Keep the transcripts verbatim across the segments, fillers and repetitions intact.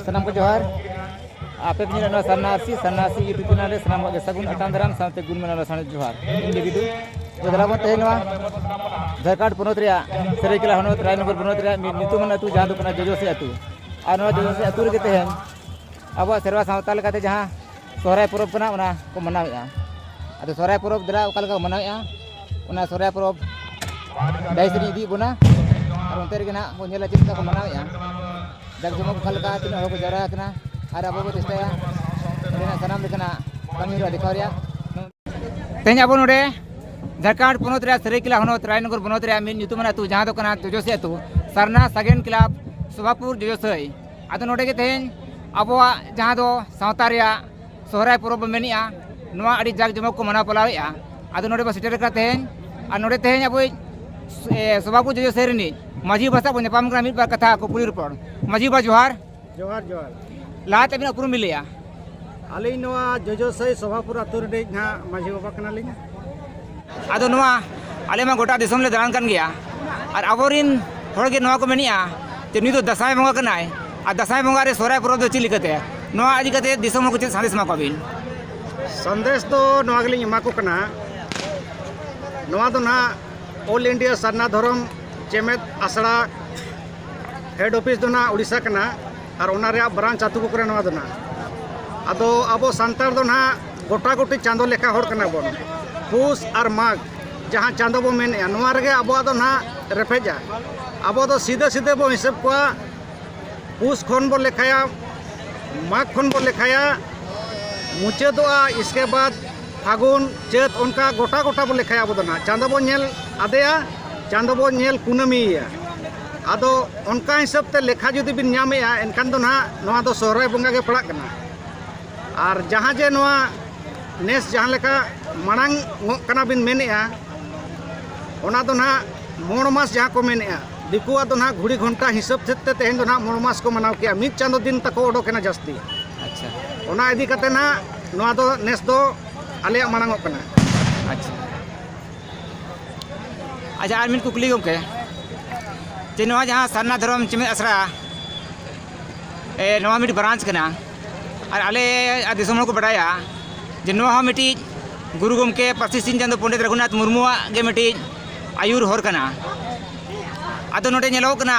ᱥᱟᱱᱟᱢ ᱠᱚ ᱡᱚᱦᱟᱨ᱾ ᱟᱯᱮ ᱯᱮ ᱧᱮᱞᱮᱫ ᱱᱚᱣᱟ ᱥᱟᱨᱱᱟ ᱟᱨᱥᱤ, ᱥᱟᱨᱱᱟ ᱟᱨᱥᱤ YouTube ᱪᱮᱱᱮᱞ ᱨᱮ ᱥᱟᱱᱟᱢ ᱠᱚᱣᱟᱜ ᱜᱮ ᱥᱟᱹᱜᱩᱱ ᱟᱛᱟᱝ ᱫᱟᱨᱟᱢ ᱥᱟᱶᱛᱮ ᱜᱩᱱ ᱢᱟᱱᱟᱣ ᱥᱟᱱᱤᱡ ᱡᱚᱦᱟᱨ᱾ ᱤᱧ ᱞᱟᱹᱜᱤᱫ ᱫᱚ ᱫᱮᱞᱟ ᱵᱚᱱ ᱛᱮᱦᱮᱧ ᱱᱚᱣᱟ ᱡᱷᱟᱲᱠᱷᱚᱸᱰ ᱯᱚᱱᱚᱛ ᱨᱮᱭᱟᱜ ᱥᱟᱹᱨᱟᱹᱭᱠᱮᱞᱟ ᱦᱚᱱᱚᱛ ᱨᱟᱭᱱᱚᱜᱚᱨ ᱵᱚᱱᱚᱛ ᱨᱮᱭᱟᱜ ᱢᱤᱫ ᱧᱩᱛᱩᱢᱟᱱ ᱟᱹᱛᱩ, ᱡᱟᱦᱟᱸ ᱫᱚ ᱠᱟᱱᱟ ᱡᱚᱡᱚᱥᱤ ᱟᱹᱛᱩ᱾ ᱟᱨ ᱱᱚᱣᱟ ᱡᱚᱡᱚᱥᱤ ᱟᱹᱛᱩ ᱨᱮᱜᱮ ᱛᱮᱦᱮᱧ ᱟᱵᱚᱣᱟᱜ ᱥᱮᱨᱣᱟ ᱥᱟᱶᱛᱟ ᱞᱮᱠᱟᱛᱮ ᱡᱟᱦᱟᱸ ᱥᱚᱦᱨᱟᱭ ᱯᱚᱨᱚᱵᱽ ᱠᱟᱱᱟ, ᱚᱱᱟ ᱠᱚ ᱢᱟᱱᱟᱣᱮᱫᱼᱟ᱾ ᱟᱫᱚ ᱥᱚᱦᱨᱟᱭ ᱯᱚᱨᱚᱵᱽ ᱫᱮᱞᱟ ᱚᱠᱟ ᱞᱮᱠᱟ ᱠᱚ ᱢᱟᱱᱟᱣᱮᱫᱼᱟ, ᱚᱱᱟ ᱥᱚᱦᱨᱟᱭ ᱯᱚᱨᱚᱵᱽ ᱰᱟᱹᱦᱤ ᱥᱮᱫ ᱤᱧ ᱤᱫᱤᱭᱮᱫ ᱵᱚᱱᱟ᱾ ᱟᱨ ᱚᱱᱛᱮ ᱨᱮᱜᱮ ᱱᱟᱦᱟᱜ ᱵᱚᱱ ᱧᱮᱞᱟ ᱪᱮᱫ ᱞᱮᱠᱟ ᱠᱚ ᱢᱟᱱᱟᱣᱮᱫᱼᱟ, ᱡᱟᱠ ᱡᱚᱢᱚᱠ ᱚᱠᱟ ᱞᱮᱠᱟ, ᱛᱤᱱᱟᱹᱜ ᱦᱚᱲ ᱠᱚ ᱡᱟᱣᱨᱟ ᱟᱠᱟᱱᱟ᱾ ᱟᱨ ᱟᱵᱚ ᱵᱚ ᱪᱮᱥᱴᱟᱭᱟ ᱚᱸᱰᱮᱱᱟᱜ ᱥᱟᱱᱟᱢ ᱞᱮᱠᱟᱱᱟᱜ ᱠᱟᱹᱢᱤ ᱦᱚᱨᱟ ᱫᱮᱠᱷᱟᱣ ᱨᱮᱭᱟᱜ᱾ ᱛᱮᱦᱮᱧ ᱟᱵᱚ ᱱᱚᱰᱮ ᱡᱷᱟᱲᱠᱷᱚᱸᱰ ᱯᱚᱱᱚᱛ ᱨᱮᱭᱟᱜ ᱥᱟᱹᱨᱟᱹᱭᱠᱮᱞᱟ ᱦᱚᱱᱚᱛ ᱨᱟᱭᱱᱚᱜᱚᱨ ᱵᱚᱱᱚᱛ ᱨᱮᱭᱟᱜ ᱢᱤᱫ ᱧᱩᱛᱩᱢᱟᱱ ᱟᱹᱛᱩ, ᱡᱟᱦᱟᱸ ᱫᱚ ᱠᱟᱱᱟ ᱡᱚᱡᱚᱥᱤ ᱟᱹᱛᱩ, ᱥᱟᱨᱱᱟ ᱥᱟᱜᱮᱱ ᱠᱞᱟᱵᱽ ᱥᱚᱵᱷᱟᱯᱩᱨ ᱡᱚᱡᱚᱥᱟᱹᱭ᱾ ᱟᱫᱚ ᱱᱚᱰᱮ ᱜᱮ ᱛᱮᱦᱮᱧ ᱟᱵᱚᱣᱟᱜ ᱡᱟᱦᱟᱸ ᱫᱚ ᱥᱟᱶᱛᱟ ᱨᱮᱭᱟᱜ ᱥᱚᱦᱨᱟᱭ ᱯᱚᱨᱚᱵᱽ ᱵᱚ ᱢᱮᱱᱮᱜᱼᱟ, ᱱᱚᱣᱟ ᱟᱹᱰᱤ ᱡᱟᱠ ᱡᱚᱢᱚᱠ ᱠᱚ ᱢᱟᱱᱟᱣ ᱯᱟᱞᱟᱣᱮᱫᱼᱟ᱾ ᱟᱫᱚ ᱱᱚᱰᱮ ᱵᱚ ᱥᱮᱴᱮᱨ ᱟᱠᱟᱱᱟ ᱛᱮᱦᱮᱧ, ᱟᱨ ᱱᱚᱰᱮ ᱛᱮᱦᱮᱧ ᱟᱵᱚᱭᱤᱡ, ᱮ, ᱥᱚᱵᱷᱟᱯᱩᱨ ᱡᱚᱡᱚᱥᱟᱹᱭ ᱨᱤᱱᱤᱡ ᱢᱟᱹᱡᱷᱤ ᱵᱟᱵᱟ ᱥᱟᱶ ᱵᱚ ᱧᱟᱯᱟᱢ ᱠᱟᱱᱟ, ᱢᱤᱫ ᱵᱟᱨ ᱠᱟᱛᱷᱟ ᱠᱩᱠᱞᱤ ᱨᱚᱯᱚᱲ᱾ ᱢᱟᱹᱡᱷᱤ ᱵᱟᱵᱟ ᱡᱚᱦᱟᱨ᱾ ᱡᱚᱦᱟᱨ, ᱡᱚᱦᱟᱨ᱾ ᱞᱟᱦᱟᱛᱮ ᱟᱹᱵᱤᱱᱟᱜ ᱩᱯᱨᱩᱢ ᱵᱤᱱ ᱞᱟᱹᱭᱟ? ᱟᱹᱞᱤᱧ ᱱᱚᱣᱟ ᱡᱚᱡᱚᱥᱟᱹᱭ ᱥᱚᱵᱷᱟᱯᱩᱨ ᱟᱹᱛᱩ ᱨᱤᱱᱤᱡ ᱱᱟᱦᱟᱜ ᱢᱟᱹᱡᱷᱤ ᱵᱟᱵᱟ ᱠᱟᱱᱟᱞᱤᱧ᱾ ᱟᱫᱚ ᱱᱚᱣᱟ ᱟᱞᱮ ᱢᱟ ᱜᱚᱴᱟ ᱫᱤᱥᱚᱢ ᱞᱮ ᱫᱟᱬᱟᱱ ᱠᱟᱱ ᱜᱮᱭᱟ, ᱟᱨ ᱟᱵᱚᱨᱤᱱ ᱦᱚᱲ ᱜᱮ ᱱᱚᱣᱟ ᱠᱚ ᱢᱮᱱᱮᱜᱼᱟ ᱡᱮ ᱱᱩᱭ ᱫᱚ ᱫᱟᱸᱥᱟᱭ ᱵᱚᱸᱜᱟ ᱠᱟᱱᱟᱭ, ᱟᱨ ᱫᱟᱸᱥᱟᱭ ᱵᱚᱸᱜᱟ ᱨᱮ ᱥᱚᱦᱨᱟᱭ ᱯᱚᱨᱚᱵᱽ ᱫᱚ ᱪᱮᱫ ᱞᱮᱠᱟᱛᱮ? ᱱᱚᱣᱟ ᱤᱫᱤ ᱠᱟᱛᱮ ᱫᱤᱥᱚᱢ ᱦᱚᱲ ᱠᱚ ᱪᱮᱫ ᱥᱟᱸᱫᱮᱥ ᱮᱢᱟ ᱠᱚᱣᱟ ᱵᱤᱱ? ᱥᱟᱸᱫᱮᱥ ᱫᱚ ᱱᱚᱣᱟ ᱜᱮᱞᱤᱧ ᱮᱢᱟ ᱠᱚ ᱠᱟᱱᱟ, ᱱᱚᱣᱟ ᱫᱚ ᱱᱟᱦᱟᱜ ᱚᱞ ᱤᱱᱰᱤᱭᱟ ᱥᱟᱨᱱᱟ ᱫᱷᱚᱨᱚᱢ ᱪᱮᱢᱮᱫ ᱟᱥᱲᱟ ᱦᱮᱰ ᱚᱯᱷᱤᱥ ᱫᱚ ᱱᱟᱦᱟᱜ ᱩᱲᱤᱥᱥᱟ ᱠᱟᱱᱟ, ᱟᱨ ᱚᱱᱟ ᱨᱮᱭᱟᱜ ᱵᱨᱟᱧᱪ ᱟᱹᱛᱩ ᱠᱚ ᱠᱟᱱᱟ ᱱᱚᱣᱟ ᱫᱚ ᱱᱟᱦᱟᱜ᱾ ᱟᱫᱚ ᱟᱵᱚ ᱥᱟᱱᱛᱟᱲ ᱫᱚ ᱱᱟᱦᱟᱜ ᱜᱚᱴᱟ ᱜᱩᱴᱤ ᱪᱟᱸᱫᱚ ᱞᱮᱠᱷᱟ ᱦᱚᱲ ᱠᱟᱱᱟ ᱵᱚᱱ᱾ ᱯᱩᱥ ᱟᱨ ᱢᱟᱜᱽ ᱡᱟᱦᱟᱸ ᱪᱟᱸᱫᱚ ᱵᱚᱱ ᱢᱮᱱᱮᱜᱼᱟ, ᱱᱚᱣᱟ ᱨᱮᱜᱮ ᱟᱵᱚᱣᱟᱜ ᱫᱚ ᱱᱟᱦᱟᱜ ᱨᱮᱯᱮᱡᱟ᱾ ᱟᱵᱚ ᱫᱚ ᱥᱤᱫᱷᱟᱹ ᱥᱤᱫᱷᱟᱹ ᱵᱚᱱ ᱦᱤᱥᱟᱹᱵ ᱠᱚᱣᱟ, ᱯᱩᱥ ᱠᱷᱚᱱ ᱵᱚᱱ ᱞᱮᱠᱷᱟᱭᱟ, ᱢᱟᱜᱽ ᱠᱷᱚᱱ ᱵᱚᱱ ᱞᱮᱠᱷᱟᱭᱟ, ᱢᱩᱪᱟᱹᱫᱚᱜᱼᱟ᱾ ᱤᱥᱠᱮ ᱵᱟᱫᱽ ᱯᱷᱟᱹᱜᱩᱱ, ᱪᱟᱹᱛ, ᱚᱱᱠᱟ ᱜᱚᱴᱟ ᱜᱚᱴᱟ ᱵᱚᱱ ᱞᱮᱠᱷᱟᱭᱟ ᱟᱵᱚ ᱫᱚ ᱱᱟᱦᱟᱜ᱾ ᱪᱟᱸᱫᱚ ᱵᱚᱱ ᱧᱮᱞ ᱟᱫᱮᱭᱟ, ᱪᱟᱸᱫᱚ ᱵᱚᱱ ᱧᱮᱞ ᱠᱩᱱᱟᱹᱢᱤᱭᱮᱭᱟ᱾ ᱟᱫᱚ ᱚᱱᱠᱟ ᱦᱤᱥᱟᱹᱵ ᱛᱮ ᱞᱮᱠᱷᱟ ᱡᱩᱫᱤ ᱵᱤᱱ ᱧᱟᱢᱮᱜᱼᱟ, ᱮᱱᱠᱷᱟᱱ ᱫᱚ ᱱᱟᱦᱟᱜ ᱱᱚᱣᱟ ᱫᱚ ᱥᱚᱦᱨᱟᱭ ᱵᱚᱸᱜᱟ ᱜᱮ ᱯᱟᱲᱟᱜ ᱠᱟᱱᱟ᱾ ᱟᱨ ᱡᱟᱦᱟᱸ ᱡᱮ ᱱᱚᱣᱟ ᱱᱮᱥ ᱡᱟᱦᱟᱸ ᱞᱮᱠᱟ ᱢᱟᱲᱟᱝ ᱚᱜ ᱠᱟᱱᱟ ᱵᱤᱱ ᱢᱮᱱᱮᱜᱼᱟ, ᱚᱱᱟ ᱫᱚ ᱱᱟᱦᱟᱜ ᱢᱚᱬ ᱢᱟᱥ ᱡᱟᱦᱟᱸ ᱠᱚ ᱢᱮᱱᱮᱜᱼᱟ, ᱫᱤᱠᱩᱣᱟᱜ ᱫᱚ ᱱᱟᱦᱟᱜ ᱜᱷᱩᱲᱤ ᱜᱷᱚᱱᱴᱟ ᱦᱤᱥᱟᱹᱵ ᱛᱮ ᱛᱮᱦᱮᱧ ᱫᱚ ᱱᱟᱦᱟᱜ ᱢᱚᱬ ᱢᱟᱥ ᱠᱚ ᱢᱟᱱᱟᱣ ᱠᱮᱜᱼᱟ, ᱢᱤᱫ ᱪᱟᱸᱫᱚ ᱫᱤᱱ ᱛᱟᱠᱚ ᱚᱰᱚᱠᱮᱱᱟ ᱡᱟᱹᱥᱛᱤ᱾ ᱟᱪᱪᱷᱟ᱾ ᱚᱱᱟ ᱤᱫᱤ ᱠᱟᱛᱮ ᱱᱟᱦᱟᱜ ᱱᱚᱣᱟ ᱫᱚ ᱱᱮᱥ ᱫᱚ ᱟᱞᱮᱭᱟᱜ ᱢᱟᱲᱟᱝ ᱚᱜ ᱠᱟᱱᱟ᱾ ᱟᱪᱪᱷᱟ᱾ ᱟᱪᱪᱷᱟ, ᱟᱨ ᱢᱤᱫ ᱠᱩᱠᱞᱤ ᱜᱚᱢᱠᱮ, ᱡᱮ ᱱᱚᱣᱟ ᱡᱟᱦᱟᱸ ᱥᱟᱨᱱᱟ ᱫᱷᱚᱨᱚᱢ ᱪᱮᱢᱮᱫ ᱟᱥᱲᱟ ᱮ, ᱱᱚᱣᱟ ᱢᱤᱫᱴᱤᱡ ᱵᱨᱟᱧᱪ ᱠᱟᱱᱟ᱾ ᱟᱨ ᱟᱞᱮ ᱟᱨ ᱫᱤᱥᱚᱢ ᱦᱚᱲ ᱠᱚ ᱵᱟᱰᱟᱭᱟ ᱡᱮ ᱱᱚᱣᱟ ᱦᱚᱸ ᱢᱤᱫᱴᱤᱡ ᱜᱩᱨᱩ ᱜᱚᱢᱠᱮ ᱯᱟᱹᱨᱥᱤ ᱥᱤᱧ ᱪᱟᱸᱫᱚ ᱯᱚᱱᱰᱤᱛ ᱨᱚᱜᱷᱩᱱᱟᱛᱷ ᱢᱩᱨᱢᱩᱣᱟᱜ ᱜᱮ ᱢᱤᱫᱴᱤᱡ ᱟᱹᱭᱩᱨ ᱦᱚᱨ ᱠᱟᱱᱟ᱾ ᱟᱫᱚ ᱱᱚᱰᱮ ᱧᱮᱞᱚᱜ ᱠᱟᱱᱟ,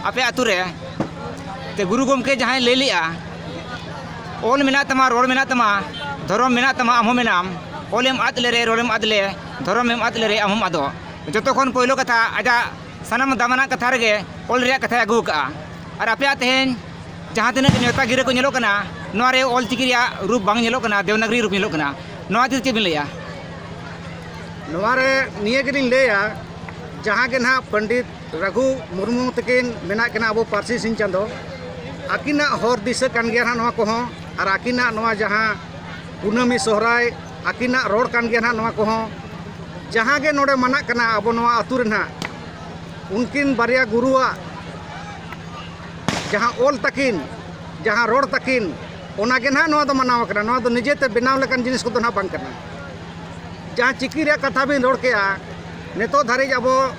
ᱟᱯᱮ ᱟᱹᱛᱩ ᱨᱮ ᱛᱮ ᱜᱩᱨᱩ ᱜᱚᱢᱠᱮ ᱡᱟᱦᱟᱸᱭ ᱞᱟᱹᱭ ᱞᱮᱜᱼᱟ, "ᱚᱞ ᱢᱮᱱᱟᱜ ᱛᱟᱢᱟ, ᱨᱚᱲ ᱢᱮᱱᱟᱜ ᱛᱟᱢᱟ, ᱫᱷᱚᱨᱚᱢ ᱢᱮᱱᱟᱜ ᱛᱟᱢᱟ, ᱟᱢ ᱦᱚᱸ ᱢᱮᱱᱟᱢ, ᱚᱞᱮᱢ ᱟᱫ ᱞᱮᱨᱮ, ᱨᱚᱲᱮᱢ ᱟᱫ ᱞᱮ, ᱫᱷᱚᱨᱚᱢᱮᱢ ᱟᱫ ᱞᱮᱨᱮ, ᱟᱢ ᱦᱚᱸᱢ ᱟᱫᱚᱜ᱾" ᱡᱚᱛᱚ ᱠᱷᱚᱱ ᱯᱳᱭᱞᱳ ᱠᱟᱛᱷᱟ, ᱟᱡᱟᱜ ᱥᱟᱱᱟᱢ ᱫᱟᱢᱟᱱᱟᱜ ᱠᱟᱛᱷᱟ ᱨᱮᱜᱮ ᱚᱞ ᱨᱮᱭᱟᱜ ᱠᱟᱛᱷᱟᱭ ᱟᱹᱜᱩ ᱟᱠᱟᱫᱼᱟ᱾ ᱟᱨ ᱟᱯᱮᱭᱟᱜ ᱛᱮᱦᱮᱧ ᱡᱟᱦᱟᱸ ᱛᱤᱱᱟᱹᱜ ᱜᱮ ᱱᱮᱣᱛᱟ ᱜᱤᱨᱟᱹ ᱠᱚ ᱧᱮᱞᱚᱜ ᱠᱟᱱᱟ, ᱱᱚᱣᱟ ᱨᱮ ᱚᱞ ᱪᱤᱠᱤ ᱨᱮᱭᱟᱜ ᱨᱩᱯ ᱵᱟᱝ ᱧᱮᱞᱚᱜ ᱠᱟᱱᱟ, ᱫᱮᱵᱽᱱᱟᱜᱽᱨᱤ ᱨᱩᱯ ᱧᱮᱞᱚᱜ ᱠᱟᱱᱟ᱾ ᱱᱚᱣᱟ ᱤᱫᱤ ᱠᱟᱛᱮ ᱪᱮᱫ ᱵᱤᱱ ᱞᱟᱹᱭᱟ? ᱱᱚᱣᱟ ᱨᱮ ᱱᱤᱭᱟᱹ ᱜᱮᱞᱤᱧ ᱞᱟᱹᱭᱟ, ᱡᱟᱦᱟᱸ ᱜᱮ ᱱᱟᱦᱟᱜ ᱯᱚᱱᱰᱤᱛ ᱨᱟᱹᱜᱷᱩ ᱢᱩᱨᱢᱩ ᱛᱟᱹᱠᱤᱱ ᱢᱮᱱᱟᱜ ᱠᱤᱱᱟ ᱟᱵᱚ ᱯᱟᱹᱨᱥᱤ ᱥᱤᱧ ᱪᱟᱸᱫᱚ, ᱟᱹᱠᱤᱱᱟᱜ ᱦᱚᱨ ᱫᱤᱥᱟᱹ ᱠᱟᱱ ᱜᱮᱭᱟ ᱱᱟᱦᱟᱜ ᱱᱚᱣᱟ ᱠᱚᱦᱚᱸ᱾ ᱟᱨ ᱟᱹᱠᱤᱱᱟᱜ ᱱᱚᱣᱟ ᱡᱟᱦᱟᱸ ᱠᱩᱱᱟᱹᱢᱤ ᱥᱚᱦᱨᱟᱭ, ᱟᱹᱠᱤᱱᱟᱜ ᱨᱚᱲ ᱠᱟᱱ ᱜᱮᱭᱟ ᱱᱟᱦᱟᱜ ᱱᱚᱣᱟ ᱠᱚᱦᱚᱸ᱾ ᱡᱟᱦᱟᱸ ᱜᱮ ᱱᱚᱰᱮ ᱢᱟᱱᱟᱜ ᱠᱟᱱᱟ ᱟᱵᱚ ᱱᱚᱣᱟ ᱟᱹᱛᱩ ᱨᱮ ᱱᱟᱦᱟᱜ, ᱩᱱᱠᱤᱱ ᱵᱟᱨᱭᱟ ᱜᱩᱨᱩᱣᱟᱜ ᱡᱟᱦᱟᱸ ᱚᱞ ᱛᱟᱹᱠᱤᱱ, ᱡᱟᱦᱟᱸ ᱨᱚᱲ ᱛᱟᱹᱠᱤᱱ, ᱚᱱᱟ ᱜᱮ ᱱᱟᱦᱟᱜ ᱱᱚᱣᱟ ᱫᱚ ᱢᱟᱱᱟᱣ ᱠᱟᱱᱟ᱾ ᱱᱚᱣᱟ ᱫᱚ ᱱᱤᱡᱮ ᱛᱮ ᱵᱮᱱᱟᱣ ᱞᱮᱠᱟᱱ ᱡᱤᱱᱤᱥ ᱠᱚᱫᱚ ᱱᱟᱦᱟᱜ ᱵᱟᱝ ᱠᱟᱱᱟ᱾ ᱡᱟᱦᱟᱸ ᱪᱤᱠᱤ ᱨᱮᱭᱟᱜ ᱠᱟᱛᱷᱟ ᱵᱤᱱ ᱨᱚᱲ ᱠᱮᱜᱼᱟ, ᱱᱤᱛᱚᱜ ᱫᱷᱟᱹᱨᱤᱡ ᱟᱵᱚ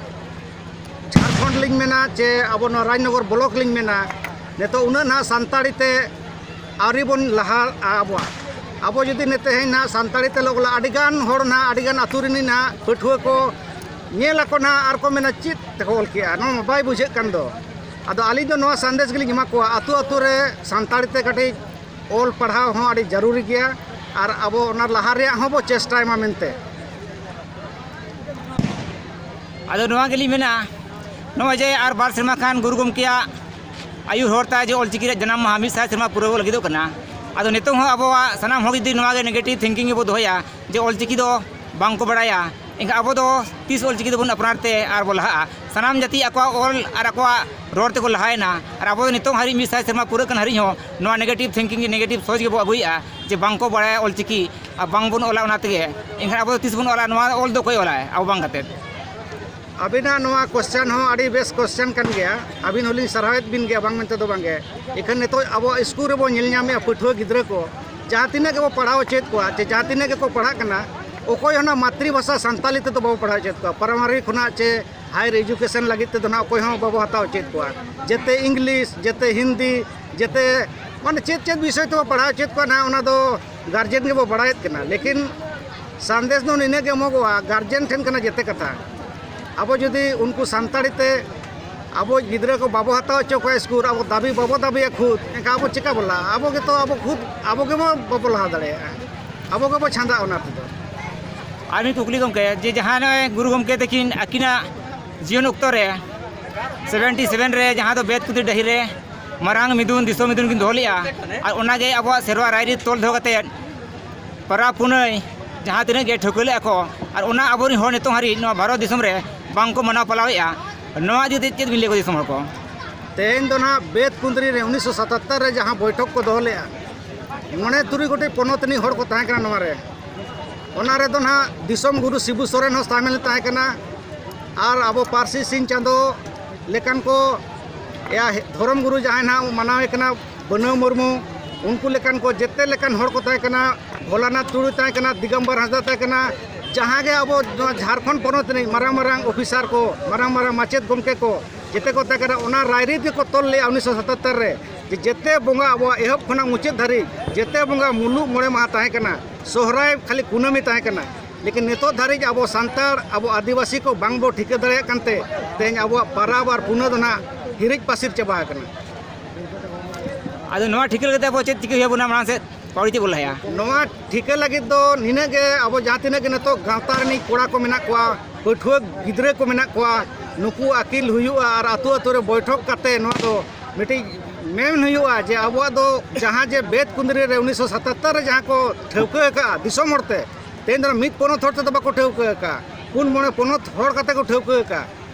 ᱡᱷᱟᱲᱠᱷᱚᱸᱰ ᱞᱤᱧ ᱢᱮᱱᱟ, ᱪᱮ ᱟᱵᱚ ᱱᱚᱣᱟ ᱨᱟᱡᱽᱱᱚᱜᱚᱨ ᱵᱞᱚᱠ ᱞᱤᱧ ᱢᱮᱱᱟ, ᱱᱤᱛᱚᱜ ᱩᱱᱟᱹᱜ ᱱᱟᱦᱟᱜ ᱥᱟᱱᱛᱟᱲᱤ ᱛᱮ ᱟᱹᱣᱨᱤ ᱵᱚᱱ ᱞᱟᱦᱟᱜᱼᱟ ᱟᱵᱚᱣᱟᱜ᱾ ᱟᱵᱚ ᱡᱩᱫᱤ ᱱᱤᱛ ᱛᱮᱦᱮᱧ ᱱᱟᱦᱟᱜ ᱥᱟᱱᱛᱟᱲᱤ ᱛᱮ ᱚᱞᱚᱜ ᱠᱟᱱᱟ, ᱟᱹᱰᱤᱜᱟᱱ ᱦᱚᱲ ᱱᱟᱦᱟᱜ, ᱟᱹᱰᱤᱜᱟᱱ ᱟᱹᱛᱩ ᱨᱤᱱᱤᱡ ᱱᱟᱦᱟᱜ ᱯᱟᱹᱴᱷᱩᱣᱟᱹ ᱠᱚ ᱧᱮᱞ ᱟᱠᱚ ᱱᱟᱦᱟᱜ ᱟᱨ ᱠᱚ ᱢᱮᱱᱟ, "ᱪᱮᱫ ᱛᱮᱠᱚ ᱚᱞ ᱠᱮᱜᱼᱟ? ᱱᱚᱣᱟ ᱢᱟ ᱵᱟᱭ ᱵᱩᱡᱷᱟᱹᱜ ᱠᱟᱱ ᱫᱚ᱾" ᱟᱫᱚ ᱟᱹᱞᱤᱧ ᱫᱚ ᱱᱚᱣᱟ ᱥᱟᱸᱫᱮᱥ ᱜᱮᱞᱤᱧ ᱮᱢᱟ ᱠᱚᱣᱟ, ᱟᱹᱛᱩ ᱟᱹᱛᱩ ᱨᱮ ᱥᱟᱱᱛᱟᱲᱤ ᱛᱮ ᱠᱟᱹᱴᱤᱡ ᱚᱞ ᱯᱟᱲᱦᱟᱣ ᱦᱚᱸ ᱟᱹᱰᱤ ᱡᱟᱹᱨᱩᱨᱤ ᱜᱮᱭᱟ, ᱟᱨ ᱟᱵᱚ ᱚᱱᱟ ᱞᱟᱦᱟ ᱨᱮᱭᱟᱜ ᱦᱚᱸ ᱵᱚ ᱪᱮᱥᱴᱟᱭ ᱢᱟ ᱢᱮᱱᱛᱮ᱾ ᱟᱫᱚ ᱱᱚᱣᱟ ᱜᱮᱞᱤᱧ ᱢᱮᱱᱟ, ᱱᱚᱜᱼᱚᱭ ᱡᱮ ᱟᱨ ᱵᱟᱨ ᱥᱮᱨᱢᱟ ᱠᱷᱟᱱ ᱜᱩᱨᱩ ᱜᱚᱢᱠᱮᱭᱟᱜ ᱟᱹᱭᱩᱨ ᱦᱚᱨ ᱛᱟᱭ ᱡᱮ ᱚᱞᱪᱤᱠᱤ ᱨᱮᱭᱟᱜ ᱡᱟᱱᱟᱢ ᱢᱟᱦᱟ ᱢᱤᱫ ᱥᱟᱭ ᱥᱮᱨᱢᱟ ᱯᱩᱨᱟᱹᱣ ᱞᱟᱹᱜᱤᱫᱚᱜ ᱠᱟᱱᱟ᱾ ᱟᱫᱚ ᱱᱤᱛᱚᱝ ᱦᱚᱸ ᱟᱵᱚᱣᱟᱜ ᱥᱟᱱᱟᱢ ᱦᱚᱲ ᱡᱩᱫᱤ ᱱᱚᱣᱟ ᱜᱮ negative thinking ᱜᱮᱵᱚ ᱫᱚᱦᱚᱭᱟ ᱡᱮ ᱚᱞᱪᱤᱠᱤ ᱫᱚ ᱵᱟᱝ ᱠᱚ ᱵᱟᱲᱟᱭᱟ, ᱮᱱᱠᱷᱟᱱ ᱟᱵᱚ ᱫᱚ ᱛᱤᱥ ᱚᱞᱪᱤᱠᱤ ᱫᱚᱵᱚᱱ ᱟᱯᱱᱟᱨ ᱛᱮ ᱟᱨ ᱵᱚ ᱞᱟᱦᱟᱜᱼᱟ? ᱥᱟᱱᱟᱢ ᱡᱟᱹᱛᱤ ᱟᱠᱚᱣᱟᱜ ᱚᱞ ᱟᱨ ᱟᱠᱚᱣᱟᱜ ᱨᱚᱲ ᱛᱮᱠᱚ ᱞᱟᱦᱟᱭᱮᱱᱟ, ᱟᱨ ᱟᱵᱚ ᱫᱚ ᱱᱤᱛᱚᱝ ᱦᱟᱹᱨᱤᱡ ᱢᱤᱫ ᱥᱟᱭ ᱥᱮᱨᱢᱟ ᱯᱩᱨᱟᱹᱜ ᱠᱟᱱ ᱦᱟᱹᱨᱤᱡ ᱦᱚᱸ ᱱᱚᱣᱟ negative thinking ᱜᱮ, negative ᱥᱚᱪ ᱜᱮᱵᱚ ᱟᱹᱜᱩᱭᱮᱫᱼᱟ ᱡᱮ ᱵᱟᱝ ᱠᱚ ᱵᱟᱲᱟᱭᱟ ᱚᱞᱪᱤᱠᱤ ᱟᱨ ᱵᱟᱝ ᱵᱚᱱ ᱚᱞᱟ ᱚᱱᱟ ᱛᱮᱜᱮ᱾ ᱮᱱᱠᱷᱟᱱ ᱟᱵᱚ ᱫᱚ ᱛᱤᱥ ᱵᱚᱱ ᱚᱞᱟ? ᱱᱚᱣᱟ ᱚᱞ ᱫᱚ ᱚᱠᱚᱭ ᱚᱞᱟᱭ? ᱟᱵᱚ ᱵᱟᱝ ᱠᱟᱛᱮᱫ᱾ ᱟᱹᱵᱤᱱᱟᱜ ᱱᱚᱣᱟ question ᱦᱚᱸ ᱟᱹᱰᱤ ᱵᱮᱥ question ᱠᱟᱱ ᱜᱮᱭᱟ᱾ ᱟᱹᱵᱤᱱ ᱦᱚᱸᱞᱤᱧ ᱥᱟᱨᱦᱟᱣᱮᱫ ᱵᱤᱱ ᱜᱮᱭᱟ, ᱵᱟᱝ ᱢᱮᱱᱛᱮ ᱫᱚ ᱵᱟᱝ ᱜᱮ᱾ ᱮᱠᱷᱟᱱ ᱱᱤᱛᱚᱜ ᱟᱵᱚᱣᱟᱜ ᱥᱠᱩᱞ ᱨᱮᱵᱚᱱ ᱧᱮᱞ ᱧᱟᱢᱮᱫᱼᱟ, ᱯᱟᱹᱴᱷᱩᱣᱟᱹ ᱜᱤᱫᱽᱨᱟᱹ ᱠᱚ ᱡᱟᱦᱟᱸ ᱛᱤᱱᱟᱹᱜ ᱜᱮᱵᱚ ᱯᱟᱲᱦᱟᱣ ᱦᱚᱪᱚᱭᱮᱫ ᱠᱚᱣᱟ, ᱪᱮ ᱡᱟᱦᱟᱸ ᱛᱤᱱᱟᱹᱜ ᱜᱮᱠᱚ ᱯᱟᱲᱦᱟᱜ ᱠᱟᱱᱟ, ᱚᱠᱚᱭ ᱦᱚᱸ ᱚᱱᱟ ᱢᱟᱛᱨᱤ ᱵᱷᱟᱥᱟ ᱥᱟᱱᱛᱟᱞᱤ ᱛᱮᱫᱚ ᱵᱟᱵᱚ ᱯᱟᱲᱦᱟᱣ ᱦᱚᱪᱚᱭᱮᱫ ᱠᱚᱣᱟ᱾ ᱯᱨᱟᱭᱢᱟᱨᱤ ᱠᱷᱚᱱᱟᱜ ᱪᱮ ᱦᱟᱭᱟᱨ ᱮᱡᱩᱠᱮᱥᱚᱱ ᱞᱟᱹᱜᱤᱫ ᱛᱮᱫᱚ ᱱᱟᱦᱟᱜ ᱚᱠᱚᱭ ᱦᱚᱸ ᱵᱟᱵᱚ ᱦᱟᱛᱟᱣ ᱦᱚᱪᱚᱭᱮᱫ ᱠᱚᱣᱟ᱾ ᱡᱮᱛᱮ ᱤᱝᱞᱤᱥ, ᱡᱮᱛᱮ ᱦᱤᱱᱫᱤ, ᱡᱮᱛᱮ ᱢᱟᱱᱮ ᱪᱮᱫ ᱪᱮᱫ ᱵᱤᱥᱚᱭ ᱛᱮᱵᱚ ᱯᱟᱲᱦᱟᱣ ᱦᱚᱪᱚᱭᱮᱫ ᱠᱚᱣᱟ ᱱᱟᱦᱟᱜ, ᱚᱱᱟ ᱫᱚ ᱜᱟᱨᱡᱮᱱ ᱜᱮᱵᱚ ᱵᱟᱲᱟᱭᱮᱫ ᱠᱟᱱᱟ᱾ ᱞᱮᱠᱤᱱ ᱥᱟᱸᱫᱮᱥ ᱫᱚ ᱱᱤᱱᱟᱹᱜ ᱜᱮ ᱮᱢᱚᱜᱚᱜᱼᱟ, ᱜᱟᱨᱡᱮᱱ ᱴᱷᱮᱱ ᱠᱟᱱᱟ ᱡᱮᱛᱮ ᱠᱟᱛᱷᱟ᱾ ᱟᱵᱚ ᱡᱩᱫᱤ ᱩᱱᱠᱩ ᱥᱟᱱᱛᱟᱲᱤ ᱛᱮ ᱟᱵᱚ ᱜᱤᱫᱽᱨᱟᱹ ᱠᱚ ᱵᱟᱵᱚ ᱦᱟᱛᱟᱣ ᱦᱚᱪᱚ ᱠᱚᱣᱟ ᱥᱠᱩᱞ, ᱟᱵᱚ ᱫᱟᱹᱵᱤ ᱵᱟᱵᱚ ᱫᱟᱹᱵᱤᱭᱟ ᱠᱷᱩᱫ, ᱮᱱᱠᱷᱟᱱ ᱟᱵᱚ ᱪᱮᱠᱟ ᱵᱚ ᱞᱟᱦᱟᱜᱼᱟ? ᱟᱵᱚ ᱜᱮᱛᱚ ᱟᱵᱚ ᱠᱷᱩᱫ ᱟᱵᱚ ᱜᱮᱵᱚ ᱵᱟᱵᱚ ᱞᱟᱦᱟ ᱫᱟᱲᱮᱭᱟᱜᱼᱟ, ᱟᱵᱚ ᱜᱮᱵᱚ ᱪᱷᱟᱸᱫᱟᱜᱼᱟ ᱚᱱᱟ ᱛᱮᱫᱚ᱾ ᱟᱨ ᱢᱤᱫ ᱠᱩᱠᱞᱤ ᱜᱚᱢᱠᱮ, ᱡᱮ ᱡᱟᱦᱟᱸ ᱱᱚᱜᱼᱚᱭ ᱜᱩᱨᱩ ᱜᱚᱢᱠᱮ ᱛᱟᱹᱠᱤᱱ ᱟᱹᱠᱤᱱᱟᱜ ᱡᱤᱭᱚᱱ ᱚᱠᱛᱚ ᱨᱮ ᱥᱮᱵᱷᱮᱱᱴᱤ ᱥᱮᱵᱷᱮᱱ ᱨᱮ ᱡᱟᱦᱟᱸ ᱫᱚ ᱵᱮᱫ ᱠᱩᱫᱤ ᱰᱟᱹᱦᱤ ᱨᱮ ᱢᱟᱨᱟᱝ ᱢᱤᱫᱩᱱ, ᱫᱤᱥᱚᱢ ᱢᱤᱫᱩᱱ ᱠᱤᱱ ᱫᱚᱦᱚ ᱞᱮᱫᱼᱟ, ᱟᱨ ᱚᱱᱟᱜᱮ ᱟᱵᱚᱣᱟᱜ ᱥᱮᱨᱣᱟ ᱨᱟᱭᱨᱤᱛ ᱛᱚᱞ ᱫᱚᱦᱚ ᱠᱟᱛᱮᱫ ᱯᱟᱨᱟᱵᱽ ᱯᱩᱱᱟᱹᱭ ᱡᱟᱦᱟᱸ ᱛᱤᱱᱟᱹᱜ ᱜᱮ ᱴᱷᱟᱹᱣᱠᱟᱹ ᱞᱮᱫᱼᱟ ᱠᱚ, ᱟᱨ ᱚᱱᱟ ᱟᱵᱚᱨᱮᱱ ᱦᱚᱲ ᱱᱤᱛᱚᱝ ᱦᱟᱹᱨᱤᱡ ᱱᱚᱣᱟ ᱵᱷᱟᱨᱚᱛ ᱫᱤᱥᱚᱢ ᱨᱮ ᱵᱟᱝ ᱠᱚ ᱢᱟᱱᱟᱣ ᱯᱟᱞᱟᱣᱮᱫᱼᱟ᱾ ᱱᱚᱣᱟ ᱤᱫᱤ ᱠᱟᱛᱮ ᱪᱮᱫ ᱵᱤᱱ ᱞᱟᱹᱭ ᱠᱚᱣᱟ ᱫᱤᱥᱚᱢ ᱦᱚᱲ ᱠᱚ? ᱛᱮᱦᱮᱧ ᱫᱚ ᱱᱟᱦᱟᱜ ᱵᱮᱫ ᱠᱩᱸᱫᱽᱨᱤ ᱨᱮ ᱩᱱᱤᱥᱥᱚ ᱥᱟᱛᱟᱛᱛᱚᱨ ᱨᱮ ᱡᱟᱦᱟᱸ ᱵᱳᱭᱴᱷᱚᱠ ᱠᱚ ᱫᱚᱦᱚ ᱞᱮᱫᱼᱟ, ᱢᱚᱬᱮ ᱛᱩᱨᱩᱭ ᱜᱚᱴᱮᱡ ᱯᱚᱱᱚᱛ ᱨᱤᱱᱤᱡ ᱦᱚᱲ ᱠᱚ ᱛᱟᱦᱮᱸ ᱠᱟᱱᱟ ᱱᱚᱣᱟ ᱨᱮ᱾ ᱚᱱᱟ ᱨᱮᱫᱚ ᱱᱟᱦᱟᱜ ᱫᱤᱥᱚᱢ ᱜᱩᱨᱩ ᱥᱤᱵᱩ ᱥᱚᱨᱮᱱ ᱦᱚᱸ ᱥᱟᱢᱤᱞ ᱛᱟᱦᱮᱸ ᱠᱟᱱᱟ, ᱟᱨ ᱟᱵᱚ ᱯᱟᱹᱨᱥᱤ ᱥᱤᱧ ᱪᱟᱸᱫᱚ ᱞᱮᱠᱟᱱ ᱠᱚ, ᱭᱟ ᱫᱷᱚᱨᱚᱢ ᱜᱩᱨᱩ ᱡᱟᱦᱟᱸᱭ ᱱᱟᱦᱟᱜ ᱢᱟᱱᱟᱣᱮ ᱠᱟᱱᱟ, ᱵᱟᱹᱱᱟᱹᱣ ᱢᱩᱨᱢᱩ, ᱩᱱᱠᱩ ᱞᱮᱠᱟᱱ ᱠᱚ ᱡᱮᱛᱮ ᱞᱮᱠᱟᱱ ᱦᱚᱲ ᱠᱚ ᱛᱟᱦᱮᱸ ᱠᱟᱱᱟ᱾ ᱵᱷᱳᱞᱟᱱᱟᱛᱷ ᱴᱩᱰᱩ ᱛᱟᱦᱮᱸ ᱠᱟᱱᱟ, ᱫᱤᱜᱚᱢᱵᱚᱨ ᱦᱟᱸᱥᱫᱟ ᱛᱟᱦᱮᱸ ᱠᱟᱱᱟ, ᱡᱟᱦᱟᱸ ᱜᱮ ᱟᱵᱚ ᱱᱚᱣᱟ ᱡᱷᱟᱲᱠᱷᱚᱸᱰ ᱯᱚᱱᱚᱛ ᱨᱤᱱᱤᱡ ᱢᱟᱨᱟᱝ ᱢᱟᱨᱟᱝ ᱚᱯᱷᱤᱥᱟᱨ ᱠᱚ, ᱢᱟᱨᱟᱝ ᱢᱟᱨᱟᱝ ᱢᱟᱪᱮᱫ ᱜᱚᱢᱠᱮ ᱠᱚ, ᱡᱮᱛᱮ ᱠᱚ ᱛᱟᱦᱮᱸ ᱠᱟᱱᱟ᱾ ᱚᱱᱟ ᱨᱟᱭᱨᱤᱛ ᱜᱮᱠᱚ ᱛᱚᱞ ᱞᱮᱫᱼᱟ ᱩᱱᱤᱥᱥᱚ ᱥᱟᱛᱟᱛᱛᱚᱨ ᱨᱮ, ᱡᱮ ᱡᱮᱛᱮ ᱵᱚᱸᱜᱟ ᱟᱵᱚᱣᱟᱜ ᱮᱦᱚᱵ ᱠᱷᱚᱱᱟᱜ ᱢᱩᱪᱟᱹᱫ ᱫᱷᱟᱹᱨᱤᱡ ᱡᱮᱛᱮ ᱵᱚᱸᱜᱟ ᱢᱩᱞᱩᱜ ᱢᱚᱬᱮ ᱢᱟᱦᱟ ᱛᱟᱦᱮᱸ ᱠᱟᱱᱟ, ᱥᱚᱦᱨᱟᱭ ᱠᱷᱟᱹᱞᱤ ᱠᱩᱱᱟᱹᱢᱤ ᱛᱟᱦᱮᱸ ᱠᱟᱱᱟ᱾ ᱞᱮᱠᱤᱱ ᱱᱤᱛᱚᱜ ᱫᱷᱟᱹᱨᱤᱡ ᱟᱵᱚ ᱥᱟᱱᱛᱟᱲ, ᱟᱵᱚ ᱟᱹᱫᱤᱵᱟᱹᱥᱤ ᱠᱚ ᱵᱟᱝ ᱵᱚ ᱴᱷᱤᱠᱟᱹ ᱫᱟᱲᱮᱭᱟᱜ ᱠᱟᱱᱛᱮ ᱛᱮᱦᱮᱧ ᱟᱵᱚᱣᱟᱜ ᱯᱟᱨᱟᱵᱽ ᱟᱨ ᱯᱩᱱᱟᱹᱭ ᱫᱚ ᱱᱟᱦᱟᱜ ᱦᱤᱨᱤᱡ ᱯᱟᱹᱥᱤᱨ ᱪᱟᱵᱟ ᱟᱠᱟᱱᱟ᱾ ᱟᱫᱚ ᱱᱚᱣᱟ ᱴᱷᱤᱠᱟᱹ ᱞᱟᱹᱜᱤᱫ ᱛᱮ ᱟᱵᱚ ᱪᱮᱫ ᱪᱤᱠᱟᱹ ᱦᱩᱭ ᱟᱵᱚᱱᱟ ᱢᱟᱲᱟᱝ ᱥᱮᱫ? ᱯᱟᱹᱣᱲᱤ ᱪᱮᱫ ᱵᱚ ᱞᱟᱦᱟᱭᱟ? ᱱᱚᱣᱟ ᱴᱷᱤᱠᱟᱹ ᱞᱟᱹᱜᱤᱫ ᱫᱚ ᱱᱤᱱᱟᱹᱜ ᱜᱮ, ᱟᱵᱚ ᱡᱟᱦᱟᱸ ᱛᱤᱱᱟᱹᱜ ᱜᱮ ᱱᱤᱛᱚᱜ ᱜᱟᱶᱛᱟ ᱨᱤᱱᱤᱡ ᱠᱚᱲᱟ ᱠᱚ ᱢᱮᱱᱟᱜ ᱠᱚᱣᱟ, ᱯᱟᱹᱴᱷᱩᱣᱟᱹ ᱜᱤᱫᱽᱨᱟᱹ ᱠᱚ ᱢᱮᱱᱟᱜ ᱠᱚᱣᱟ, ᱱᱩᱠᱩ ᱟᱹᱠᱤᱞ ᱦᱩᱭᱩᱜᱼᱟ ᱟᱨ ᱟᱹᱛᱩ ᱟᱹᱛᱩ ᱨᱮ ᱵᱳᱭᱴᱷᱚᱠ ᱠᱟᱛᱮ ᱱᱚᱣᱟ ᱫᱚ ᱢᱤᱫᱴᱤᱡ ᱢᱮᱱ ᱦᱩᱭᱩᱜᱼᱟ ᱡᱮ ᱟᱵᱚᱣᱟᱜ ᱫᱚ ᱡᱟᱦᱟᱸ ᱡᱮ ᱵᱮᱫ ᱠᱩᱸᱫᱽᱨᱤ ᱨᱮ ᱩᱱᱤᱥᱥᱚ ᱥᱟᱛᱟᱛᱛᱚᱨ ᱨᱮ ᱡᱟᱦᱟᱸ ᱠᱚ ᱴᱷᱟᱹᱣᱠᱟᱹ ᱟᱠᱟᱫᱼᱟ ᱫᱤᱥᱚᱢ ᱦᱚᱲᱛᱮ, ᱛᱮᱦᱮᱧ ᱫᱚ ᱢᱤᱫ ᱯᱚᱱᱚᱛ ᱦᱚᱲ ᱛᱮᱫᱚ ᱵᱟᱠᱚ ᱴᱷᱟᱹᱣᱠᱟᱹ ᱟᱠᱟᱫᱼᱟ, ᱯᱩᱱ ᱢᱚᱬᱮ ᱯᱚᱱᱚᱛ ᱦᱚᱲ ᱠᱟᱛᱮ ᱠᱚ ᱴᱷᱟᱹᱣᱠᱟᱹ ᱟᱠᱟᱫᱼᱟ᱾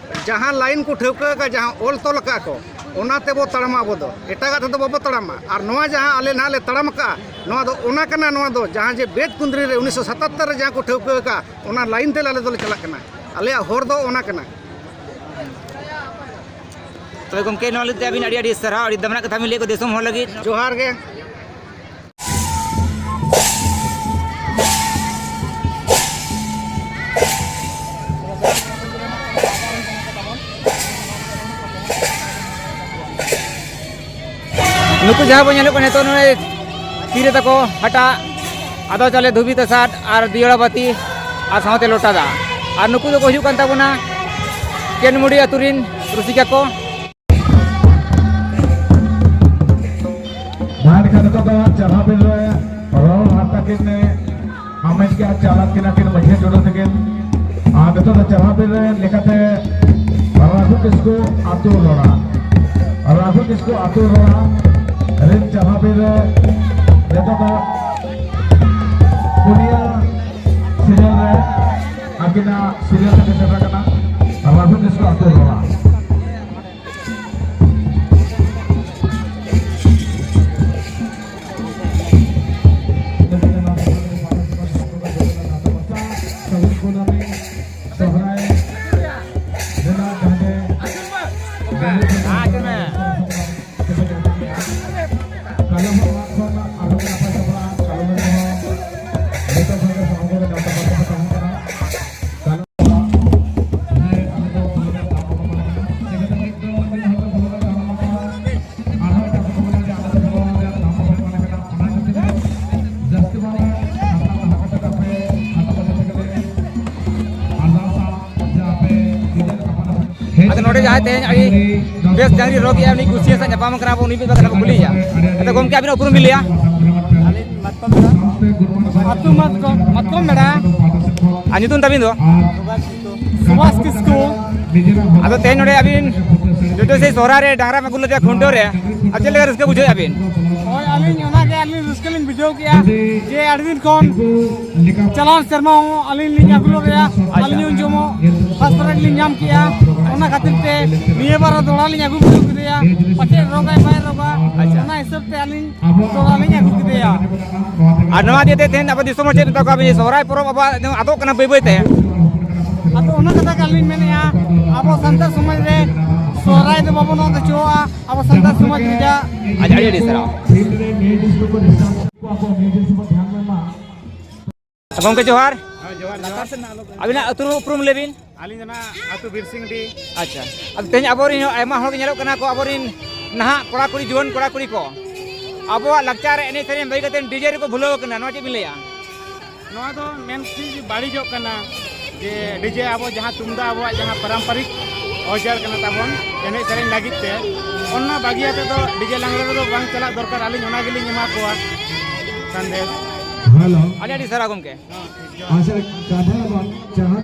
ᱡᱟᱦᱟᱸ ᱞᱟᱭᱤᱱ ᱠᱚ ᱴᱷᱟᱹᱣᱠᱟᱹ ᱟᱠᱟᱫᱼᱟ, ᱡᱟᱦᱟᱸ ᱚᱞ ᱛᱚᱞ ᱟᱠᱟᱫᱼᱟ ᱠᱚ, ᱚᱱᱟ ᱛᱮᱵᱚ ᱛᱟᱲᱟᱢᱟ ᱟᱵᱚ ᱫᱚ, ᱮᱴᱟᱜᱟᱜ ᱛᱮᱫᱚ ᱵᱟᱵᱚ ᱛᱟᱲᱟᱢᱟ᱾ ᱟᱨ ᱱᱚᱣᱟ ᱡᱟᱦᱟᱸ ᱟᱞᱮ ᱱᱟᱦᱟᱜ ᱞᱮ ᱛᱟᱲᱟᱢ ᱟᱠᱟᱫᱼᱟ, ᱱᱚᱣᱟ ᱫᱚ ᱚᱱᱟ ᱠᱟᱱᱟ, ᱱᱚᱣᱟ ᱫᱚ ᱡᱟᱦᱟᱸ ᱡᱮ ᱵᱮᱫ ᱠᱩᱸᱫᱽᱨᱤ ᱨᱮ ᱩᱱᱤᱥᱥᱚ ᱥᱟᱛᱟᱛᱛᱚᱨ ᱨᱮ ᱡᱟᱦᱟᱸ ᱠᱚ ᱴᱷᱟᱹᱣᱠᱟᱹ ᱟᱠᱟᱫᱼᱟ, ᱚᱱᱟ ᱞᱟᱭᱤᱱ ᱛᱮ ᱟᱞᱮ ᱫᱚᱞᱮ ᱪᱟᱞᱟᱜ ᱠᱟᱱᱟ᱾ ᱟᱞᱮᱭᱟᱜ ᱦᱚᱨ ᱫᱚ ᱚᱱᱟ ᱠᱟᱱᱟ᱾ ᱛᱚᱵᱮ ᱜᱚᱢᱠᱮ, ᱱᱚᱣᱟ ᱞᱟᱹᱜᱤᱫ ᱛᱮ ᱟᱹᱵᱤᱱ ᱟᱹᱰᱤ ᱟᱹᱰᱤ ᱥᱟᱨᱦᱟᱣ, ᱟᱹᱰᱤ ᱫᱟᱢᱟᱱᱟᱜ ᱠᱟᱛᱷᱟ ᱵᱤᱱ ᱞᱟᱹᱭ ᱠᱮᱫ ᱫᱤᱥᱚᱢ ᱦᱚᱲ ᱞᱟᱹᱜᱤᱫ᱾ ᱡᱚᱦᱟᱨ ᱜᱮ᱾ ᱱᱩᱠᱩ ᱡᱟᱦᱟᱸ ᱵᱚᱱ ᱧᱮᱞᱚᱜ ᱠᱟᱱᱟ ᱱᱤᱛᱚᱜ, ᱱᱚᱜᱼᱚᱭ ᱛᱤᱨᱮ ᱛᱟᱠᱚ ᱦᱟᱴᱟᱜ, ᱟᱫᱚ ᱪᱟᱣᱞᱮ, ᱫᱷᱩᱵᱤ ᱛᱟᱥᱟᱫ ᱟᱨ ᱫᱤᱭᱚᱲᱟ ᱵᱟᱹᱛᱤ ᱟᱨ ᱥᱟᱶᱛᱮ ᱞᱚᱴᱟ ᱫᱟᱜ᱾ ᱟᱨ ᱱᱩᱠᱩ ᱫᱚᱠᱚ ᱦᱩᱭᱩᱜ ᱠᱟᱱ ᱛᱟᱵᱚᱱᱟ ᱠᱮᱱᱢᱩᱲᱤ ᱟᱹᱛᱩ ᱨᱤᱱ ᱨᱩᱥᱤᱠᱟ ᱠᱚ᱾ ᱢᱟ ᱮᱱᱠᱷᱟᱱ ᱱᱤᱛᱚᱜ ᱫᱚ ᱪᱟᱨᱦᱟᱣ ᱵᱮᱞ ᱨᱮ ᱨᱚᱲ ᱦᱟᱨᱛᱟ ᱠᱤᱱ ᱟᱢᱮᱡ ᱠᱮᱜᱼᱟ, ᱪᱟᱞᱟᱜ ᱠᱤᱱᱟ ᱠᱤᱱ ᱢᱟᱹᱡᱷᱤ ᱡᱚᱲᱟ ᱛᱟᱹᱠᱤᱱ᱾ ᱟᱨ ᱱᱤᱛᱚᱜ ᱫᱚ ᱪᱟᱨᱦᱟᱣ ᱵᱮᱞ ᱨᱮ ᱞᱮᱠᱟᱛᱮ ᱨᱟᱜᱷᱩ ᱠᱤᱥᱠᱩ ᱟᱹᱛᱩ ᱨᱚᱲᱟ, ᱨᱟᱜᱷᱩ ᱠᱤᱥᱠᱩ ᱟᱹᱛᱩ ᱨᱚᱲᱟ ᱨᱤᱱ ᱪᱟᱨᱦᱟᱣ ᱵᱮᱞ ᱨᱮ ᱱᱤᱛᱚᱜ ᱫᱚ ᱯᱩᱱᱭᱟᱹ serial ᱨᱮ ᱟᱹᱠᱤᱱᱟᱜ serial ᱛᱮᱠᱚ ᱥᱮᱴᱮᱨ ᱠᱟᱱᱟ, ᱨᱟᱜᱷᱩ ᱠᱤᱥᱠᱩ ᱟᱹᱛᱩ ᱨᱚᱲᱟ᱾ ᱥᱚᱦᱨᱟᱭ ᱨᱮᱱᱟᱜ ᱡᱟᱦᱟᱸ ᱜᱮ ᱠᱟᱞᱚᱢ ᱦᱚᱸ ᱚᱲᱟᱜ ᱠᱷᱚᱱ ᱟᱨᱦᱚᱸ ᱱᱟᱯᱟᱭ ᱥᱟᱯᱲᱟᱜᱼᱟ, ᱠᱟᱞᱚᱢ ᱨᱮᱦᱚᱸ ᱡᱚᱛᱚ ᱦᱚᱲ ᱜᱮ ᱥᱟᱶ ᱜᱮ ᱱᱮᱣᱛᱟ ᱯᱮᱲᱟ ᱠᱚ ᱛᱟᱦᱮᱱ ᱠᱟᱱᱟ᱾ ᱟᱫᱚ ᱱᱚᱰᱮ ᱡᱟᱦᱟᱸᱭ ᱛᱮᱦᱮᱧ ᱟᱹᱰᱤ ᱵᱮᱥ ᱰᱟᱝᱨᱤ ᱨᱚᱜ ᱮᱜᱼᱟ, ᱩᱱᱤ ᱠᱩᱥᱤᱭᱟᱜ ᱥᱟᱶ ᱧᱟᱯᱟᱢ ᱠᱟᱱᱟ ᱵᱚ, ᱩᱱᱤ ᱢᱤᱫ ᱵᱟᱨ ᱠᱟᱛᱷᱟ ᱵᱚ ᱠᱩᱞᱤᱭᱮᱭᱟ᱾ ᱟᱫᱚ ᱜᱚᱢᱠᱮ, ᱟᱵᱤᱱᱟᱜ ᱩᱯᱨᱩᱢ ᱵᱤᱱ ᱞᱟᱹᱭᱟ? ᱟᱹᱛᱩ ᱢᱟᱛᱠᱚᱢ, ᱢᱟᱛᱠᱚᱢ ᱵᱮᱲᱟ᱾ ᱟᱨ ᱧᱩᱛᱩᱢ ᱛᱟᱵᱤᱱ ᱫᱚ? ᱥᱩᱵᱷᱟᱥ ᱠᱤᱥᱠᱩ᱾ ᱟᱫᱚ ᱛᱮᱦᱮᱧ ᱱᱚᱰᱮ ᱟᱹᱵᱤᱱ ᱡᱚᱡᱚ ᱥᱮ ᱥᱚᱦᱨᱟᱭ ᱨᱮ ᱰᱟᱝᱨᱟ ᱢᱟ ᱟᱹᱜᱩ ᱞᱮᱫᱮᱭᱟ ᱠᱷᱩᱱᱴᱟᱹᱣ ᱨᱮ, ᱟᱨ ᱪᱮᱫ ᱞᱮᱠᱟ ᱨᱟᱹᱥᱠᱟᱹ ᱵᱩᱡᱷᱟᱹᱣᱮᱫᱼᱟ ᱵᱤᱱ? ᱦᱳᱭ, ᱟᱹᱞᱤᱧ ᱚᱱᱟᱜᱮ ᱟᱹᱞᱤᱧ ᱨᱟᱹᱥᱠᱟᱹ ᱞᱤᱧ ᱵᱩᱡᱷᱟᱹᱣ ᱠᱮᱜᱼᱟ ᱡᱮ ᱟᱹᱰᱤ ᱫᱤᱱ ᱠᱷᱚᱱ ᱪᱟᱞᱟᱣ ᱥᱮᱨᱢᱟ ᱦᱚᱸ ᱟᱹᱞᱤᱧ ᱞᱤᱧ ᱟᱹᱜᱩ ᱞᱮᱫᱮᱭᱟ, ᱟᱪᱪᱷᱟ᱾ ᱟᱹᱞᱤᱧ ᱩᱱ ᱡᱚᱢᱚᱜ first prize ᱞᱤᱧ ᱧᱟᱢ ᱠᱮᱜᱼᱟ, ᱚᱱᱟ ᱠᱷᱟᱹᱛᱤᱨ ᱛᱮ ᱱᱤᱭᱟᱹ ᱵᱟᱨ ᱫᱚᱦᱲᱟ ᱞᱤᱧ ᱟᱹᱜᱩ ᱵᱩᱡᱷᱟᱹᱣ ᱠᱮᱫᱮᱭᱟ, ᱯᱟᱪᱮᱫ ᱨᱚᱜᱟᱭ ᱵᱟᱭ ᱨᱚᱜᱟ, ᱟᱪᱪᱷᱟ᱾ ᱚᱱᱟ ᱦᱤᱥᱟᱹᱵ ᱛᱮ ᱟᱹᱞᱤᱧ ᱛᱚᱲᱟ ᱞᱤᱧ ᱟᱹᱜᱩ ᱠᱮᱫᱮᱭᱟ᱾ ᱟᱨ ᱱᱚᱣᱟ ᱤᱫᱤ ᱛᱮ ᱛᱮᱦᱮᱧ ᱟᱵᱚ ᱫᱤᱥᱚᱢ ᱦᱚᱲ ᱪᱮᱫ ᱢᱮᱛᱟ ᱠᱚᱣᱟ ᱵᱤᱱ, ᱥᱚᱦᱨᱟᱭ ᱯᱚᱨᱚᱵᱽ ᱟᱵᱚᱣᱟᱜ ᱟᱫᱚᱜ ᱠᱟᱱᱟ ᱵᱟᱹᱭ ᱵᱟᱹᱭ ᱛᱮ? ᱟᱫᱚ ᱚᱱᱟ ᱠᱟᱛᱷᱟ ᱜᱮ ᱟᱹᱞᱤᱧ ᱢᱮᱱᱮᱫᱼᱟ, ᱟᱵᱚ ᱥᱟᱱᱛᱟᱲ ᱥᱚᱢᱟᱡᱽ ᱨᱮ ᱥᱚᱦᱨᱟᱭ ᱫᱚ ᱵᱟᱵᱚᱱ ᱟᱫ ᱦᱚᱪᱚᱣᱟᱜᱼᱟ, ᱟᱵᱚ ᱥᱟᱱᱛᱟᱲ ᱥᱚᱢᱟᱡᱽ ᱨᱮᱭᱟᱜ᱾ ᱟᱹᱰᱤ, ᱟᱹᱰᱤ, ᱟᱹᱰᱤ ᱥᱟᱨᱦᱟᱣ᱾ ᱜᱚᱢᱠᱮ ᱡᱚᱦᱟᱨ᱾ ᱦᱮᱸ, ᱡᱚᱦᱟᱨ, ᱡᱚᱦᱟᱨ᱾ ᱟᱹᱵᱤᱱᱟᱜ ᱟᱹᱛᱩ ᱩᱯᱨᱩᱢ ᱞᱟᱹᱭ ᱵᱤᱱ᱾ ᱟᱹᱞᱤᱧ ᱫᱚ ᱱᱟᱜ ᱟᱹᱛᱩ ᱵᱤᱨᱥᱤᱝᱰᱤ᱾ ᱟᱪᱪᱷᱟ, ᱟᱫᱚ ᱛᱮᱦᱮᱧ ᱟᱵᱚᱨᱮᱱ ᱟᱭᱢᱟ ᱦᱚᱲ ᱜᱮ ᱧᱮᱞᱚᱜ ᱠᱟᱱᱟ ᱠᱚ, ᱟᱵᱚᱨᱮᱱ ᱱᱟᱦᱟᱜ ᱠᱚᱲᱟ ᱠᱩᱲᱤ, ᱡᱩᱣᱟᱹᱱ ᱠᱚᱲᱟ ᱠᱩᱲᱤ ᱠᱚ ᱟᱵᱚᱣᱟᱜ ᱞᱟᱠᱪᱟᱨ ᱮᱱᱮᱡ ᱥᱮᱨᱮᱧ ᱵᱟᱹᱜᱤ ᱠᱟᱛᱮ ᱰᱤᱡᱮ ᱨᱮᱠᱚ ᱵᱷᱩᱞᱟᱹᱣ ᱟᱠᱟᱱᱟ, ᱱᱚᱣᱟ ᱪᱮᱫ ᱵᱤᱱ ᱞᱟᱹᱭᱟ? ᱱᱚᱣᱟ ᱫᱚ ᱢᱮᱱ ᱴᱷᱤᱠ ᱵᱟᱹᱲᱤᱡᱚᱜ ᱠᱟᱱᱟ ᱡᱮ ᱰᱤᱡᱮ ᱟᱵᱚ ᱡᱟᱦᱟᱸ ᱛᱩᱢᱫᱟᱜ ᱟᱵᱚᱣᱟᱜ ᱡᱟᱦᱟᱸ ᱯᱟᱨᱟᱢᱯᱟᱨᱤᱠ ᱚᱡᱟᱨ ᱠᱟᱱᱟ ᱛᱟᱵᱚᱱ ᱮᱱᱮᱡ ᱥᱮᱨᱮᱧ ᱞᱟᱹᱜᱤᱫ ᱛᱮ, ᱚᱱᱟ ᱵᱟᱹᱜᱤ ᱟᱛᱮ ᱫᱚ ᱰᱤᱡᱮ ᱞᱟᱜᱽᱲᱮ ᱨᱮᱫᱚ ᱵᱟᱝ ᱪᱟᱞᱟᱜ ᱫᱚᱨᱠᱟᱨ, ᱟᱹᱞᱤᱧ ᱚᱱᱟ ᱜᱮᱞᱤᱧ ᱮᱢᱟ ᱠᱚᱣᱟ ᱥᱟᱸᱫᱮᱥ᱾ ᱦᱮᱞᱳ᱾ ᱟᱹᱰᱤ ᱟᱹᱰᱤ ᱥᱟᱨᱦᱟᱣ ᱜᱚᱢᱠᱮ᱾ ᱟᱪᱪᱷᱟ, ᱠᱟᱛᱷᱟ ᱵᱟᱝ, ᱡᱟᱦᱟᱸ